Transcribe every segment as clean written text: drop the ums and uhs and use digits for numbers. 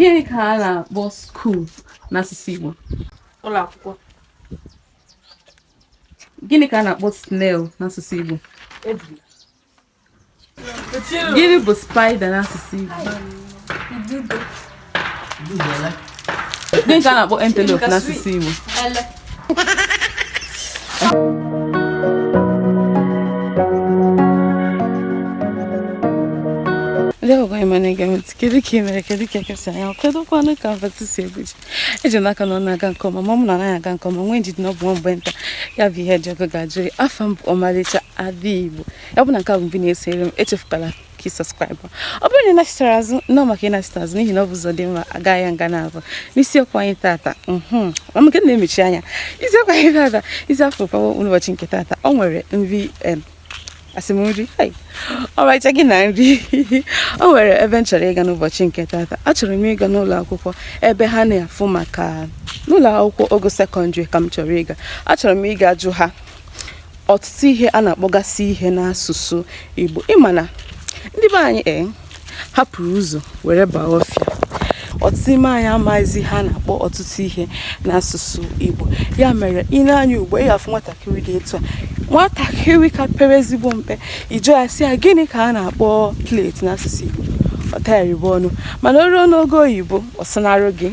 Gịnị ka a na-akpọ school n'asụsụ Igbo? Ụlọ akwụkwọ. Gịnị ka a na-akpọ snail n'asụsụ Igbo? Ejula. Gịnị bụ spider n'asụsụ Igbo? Ududo. Gịnị ka a na-akpọ antelope n'asụsụ Igbo? Ele. Ndị ọgọ anyị na-ege m ntị, kedu ka ị mere, kedu ka ekesa ya, kedu kwanụ ka mfatụ si ebuji? Eji m n'aka na ọ na-aga nke ọma, ma mụ na anaghị aga nke ọma, nwee njide na ọ bụ nwa mgbe nta ya bụ ihe ji ọgụ ga-ajụ gị. Afa m bụ Ọmalịcha Ada Igbo. Ya bụ na nke a bụ mbụ na-esonyere m, echefukwala ka ị subscribe. Ọ bụrụ na ị nachitara azụ, nnọọ maka ịnachite azụ, n'ihi na ọ bụ ụzọ dị mma agaghị ya nga na-abụ. N'isiokwu anyị tata, ma nke na-emechi anya, isiokwu anyị tata, isi afọ kwawo n'ụbọchị nke tata, o nwere nri asị m nri, ọmarịcha gị na nri. O nwere ebe m chọrọ ịga n'ụbọchị nke tata. Achọrọ m ịga n'ụlọ akwụkwọ ebe ha na-afụ maka n'ụlọ akwụkwọ ogo sekọndịrị ka m chọrọ ịga. Achọrọ m ịga jụ ha ọtụtụ ihe a na-akpọgasị ihe n'asụsụ Igbo. Ịma na ndị be anyị hapụrụ ụzọ were baa ọfịa. Ọtụtụ ime anyị amaghịzi ha na-akpọ ọtụtụ ihe n'asụsụ Igbo. Ya mere ị na-anya ugbo, ị ga-afụ nwatakịrị dị etu a, nwatakịrị ka pere ezigbo mpe, ị jụọ ya sị ya gịnị ka a na-akpọ plate n'asụsụ Igbo, ọ tagharịba ọnụ. Mana o ruo n'oge oyibo, ọ sịnarụ gị.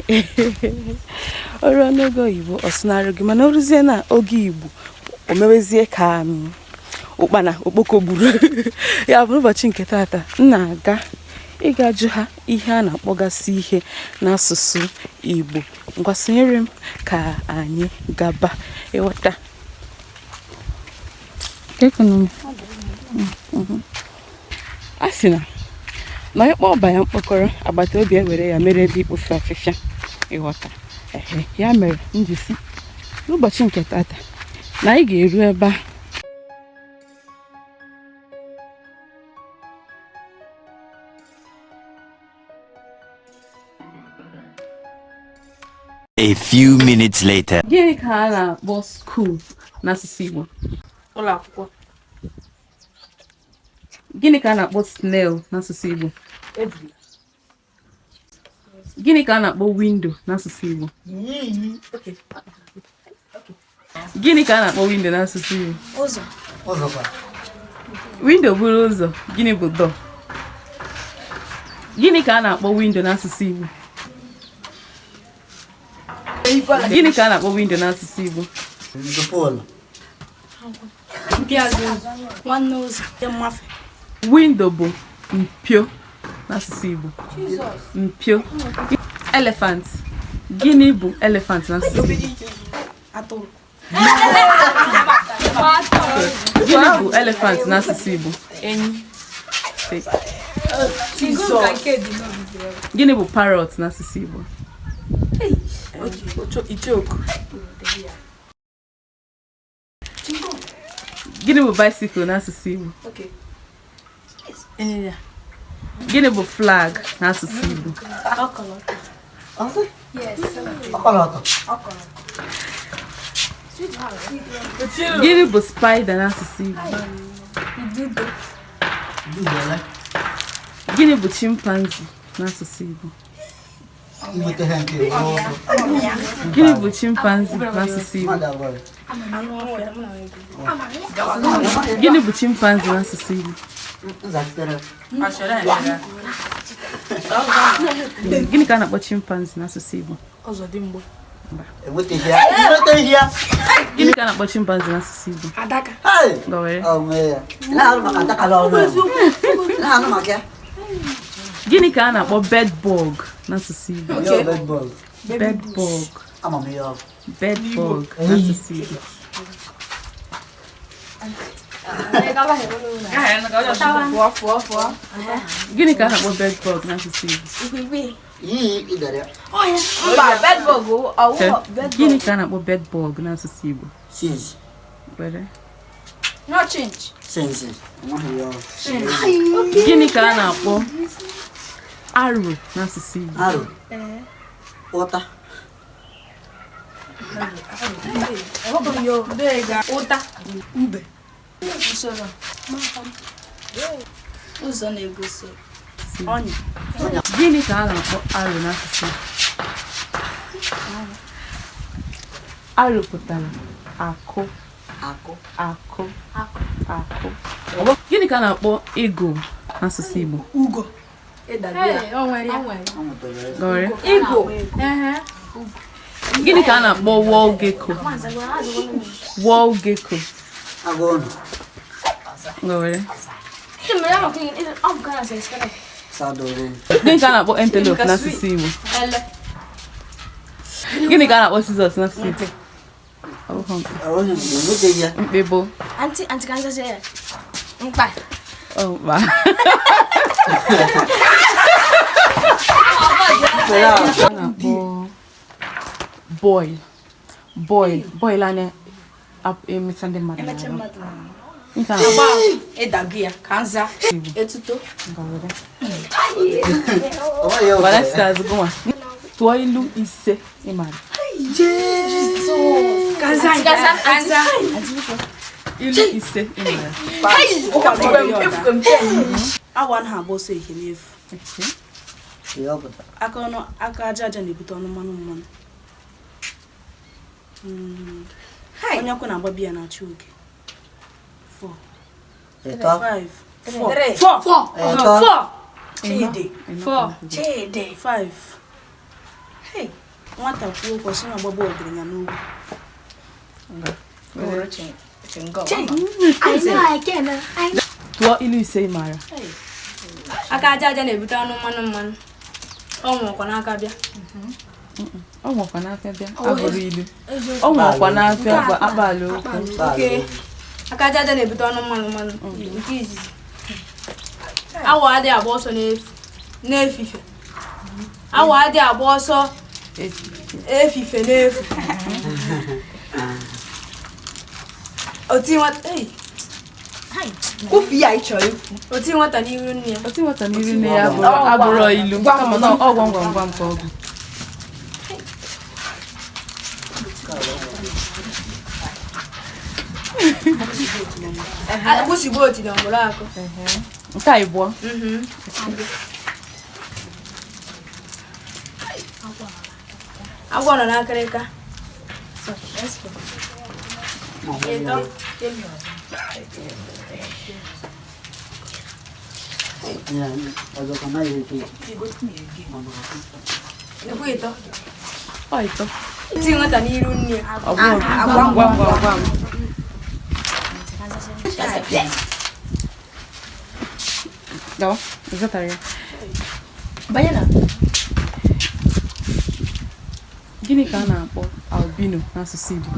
O ruo n'oge oyibo, ọ sịnarụ gị. Mana o ruzie na oge Igbo, o mewezie ka ụkpana okpoko gburu. Ya bụ n'ụbọchị nke tata, m na-aga ịga jụ ha ihe a na-akpọgasị ihe n'asụsụ Igbo. Ngwa sonyere m ka anyị gaba ịghọta. A sị na ịkpọ ọba ya mkpọkọrọ, agbata obi ewere ya mere ebe ikpofu afịfịa. Ịghọta? Ehe, ya mere m ji sị n'ụbọchị nke tata na anyị ga-eru ebe a. A few minutes later. Gịnị ka a na-akpọ school n'asụsụ Igbo? Ụlọ akwụkwọ. Gịnị ka a na-akpọ snail n'asụsụ Igbo? Ejula. Gịnị ka a na-akpọ window n'asụsụ Igbo? Gịnị ka a na-akpọ window n'asụsụ Igbo? Ụzọ. Window bụrụ ụzọ, gịnị bụ door? Gịnị ka a na-akpọ window n'asụsụ Igbo? Gịnị ka a na-akpọ window n'asụsụ Igbo? Window bụ mpio n'asụsụ Igbo. Mpio. Elephant. Gịnị bụ elephant n'asụsụ Igbo? Gịnị bụ elephant n'asụsụ Igbo? Enyi. Gịnị bụ parrot n'asụsụ Igbo? Icheoku. Gịnị bụ bicycle n'asụsụ Igbo? Gịnị bụ flag n'asụsụ Igbo? Gịnị bụ spider n'asụsụ Igbo? Gịnị bụ chimpanzee n'asụsụ Igbo? Gịnị bụ chimpanzee n'asụsụ Igbo? Gịnị bụ chimpanzee n'asụsụ Igbo? Gịnị ka a na-akpọ chimpanzee n'asụsụ Igbo? Gịnị ka a na-akpọ chimpanzee n'asụsụ Igbo? Gịnị ka a na-akpọ bed bug n'asụsụ Igbo? Bed bug. Bed bug n'asụsụ Igbo. Gịnị ka a na-akpọ bed bug n'asụsụ Igbo? Gịnị ka a na-akpọ bed bug n'asụsụ Igbo? Gịnị ka a na-akpọ arrow n'asụsụ Igbo? Ụta. Ụta. Ube. Usoro. Ụzọ na-egosi. n'asụsụ Igbo? Ọnya. Gịnị ka a na-akpọ aro n'asụsụ Igbo? Aro pụtara akụ. Akụ. Akụ. Akụ. Gịnị ka a na-akpọ eagle n'asụsụ Igbo? Ugo. Gọrị. Igo. Gịnị ka a na-akpọ wall gecko? Wall gecko. Agụ ụnọ. Gọrị. Sadoro. Gịnị ka a na-akpọ antelope n'asụsụ Igbo? Ele. Gịnị ka a na-akpọ scissors n'asụsụ Igbo? Ọ bụghị mkpi. Onye enweteghị ya. Mkpi bụ Auntie, auntie, can I say Mkpa. ọ mkpa. A na-akpọ boil. Boil. Boil a na-emecha ndị mmadụ n'ahụ. Gịnị ka a na-akpọ Ịdago ya ka nza. Etuto. Gọrị. Ọ ya. Gbara sisters gụnwa. Tụọ ilu 5 ị maara. Ka nza. Ka nza. Ilu 5 ị maara. Awọ anaghị agba ọsọ ehihie n'efu. Ihe ọ pụtara. Aka ọnụ aka aja aja na-ebute ọnụ mmanụ mmanụ. Onye ọkụ na-agba biya na-achụ oke. 4. Ịtọ. 5. 4. 4. Ịtọ. 4. Chidi. 4. Chidi. 5. Hey, nwata kwuo okwu ọsị na-agbagbu ọgaranya n'ugwu. I know I can. I know. Tụọ ilu 5 ị maara. Aka aja aja na-ebute ọnụ mmanụ mmanụ. Ọ nwụrụkwa n'aka bịa. Ọ nwụrụkwa n'afịa bịa abụrụ ilu. Ọ nwụrụkwa n'afịa bụ akpaala okwu. Okay. Aka aja aja na-ebute ọnụ mmanụ mmanụ. Nke izizi. Awọ adịghị agba ọsọ n'efu n'efife. Awọ adịghị agba ọsọ efife n'efu. Oti nwata ei. Oti nwata n'iru nne ya. Oti nwata n'iru nne ya abụrụ ilu kama na ọ gwam gwam gwam ka ọ bụ. Agbụsị oti na ọmụrụ akụ. Nke a ịbụọ. Agwọ nọ n'akịrịka. Ekwe ịtọ. Ọ ịtọ. Oti nwata n'iru nne ya. Ọ bụrụ gwam gwam gwam gwam. Gawa, ị zatara ya. Gịnị ka a na-akpọ albino n'asụsụ Igbo?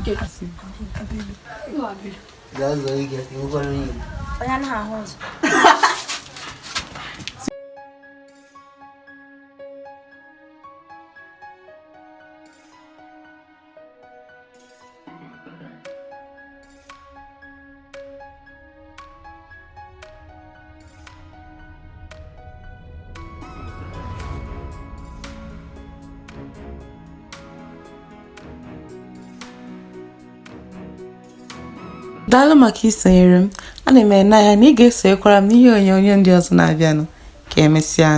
Gaa zụọ ike, nwekwara onye Igbo. Onye anaghị ahụ ụzọ. Daalụ maka isonyere m. Ana m ene anya na ị ga-esonyekwara m n'ihe onyonyo ndị ọzọ na-abịanụ. Ka emesịa.